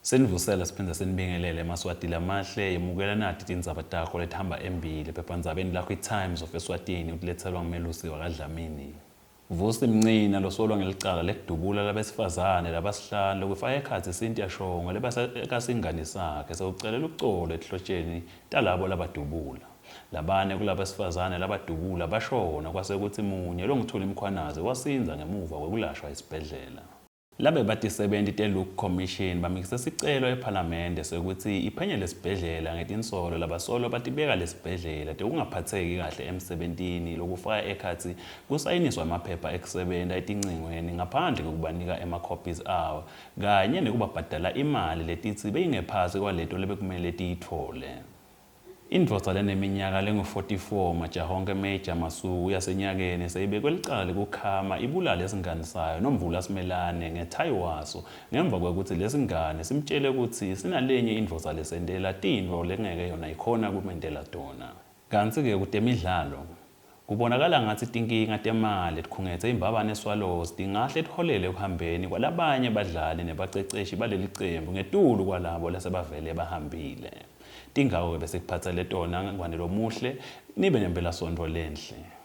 Senivusela siphindze sinibingelele emaSwati lamahle yemukela nati tindzaba takho letihamba embili ephephandzabeni lakho i-Times of Eswatini utiletselwa ngumelusi wakaDlamini. Vusi Mncina losolwa ngelicala lekudubula labesifazane labasihlanu lokufaka ekhatsi Cynthia Shongwe lebekasingani sakhe sewucele lucolo etihlotjeni talabo labadubula. Labane kulabesifazane labadubula bashona kwase kutsi munye longuThuli Mkhwanazi wasindza ngemuva kwekulashwa esibhedlela. Labebatisebenti te-Luke Commission bamikise sicelo ePhalamende sekutsi iphenye lesibhedlela ngetinsolo labasolwa batibeka lesibhedlela tekungaphatseki kahle emsebentini lokufaka ekhatsi kusayiniswa emaphepha ekusebenta etincingweni ngaphandle kwekubanika ema-copies awo kanye nekubabhadala imali letitsi beyingephasi kwaleto lebekumele tiyitfole. Indvodza leneminyaka lengu-44 Majahonke Major Masuku yaseNyakeni seyibekwe licala lekukhama ibulale singani sayo Nomvula Simelane ngethayi waso ngemva kwekutsi lesingani simtjele kutsi sinalenye indvodza lesentela tintfo lengeke yona ikhona kumentela tona. Kantsi-ke kutemidlalo, Kubonakala ngatsi tinkinga temali letikhungetse iMbabane Swallows tingahle tiholele ekuhambeni kwalabanye badlali nebaceceshi balelicembu ngetulu kwalabo lasebavele bahambile. Tingako-ke besikuphatsele tona Ngwane Lomuhle, nibe nemphelasontfo lenhle.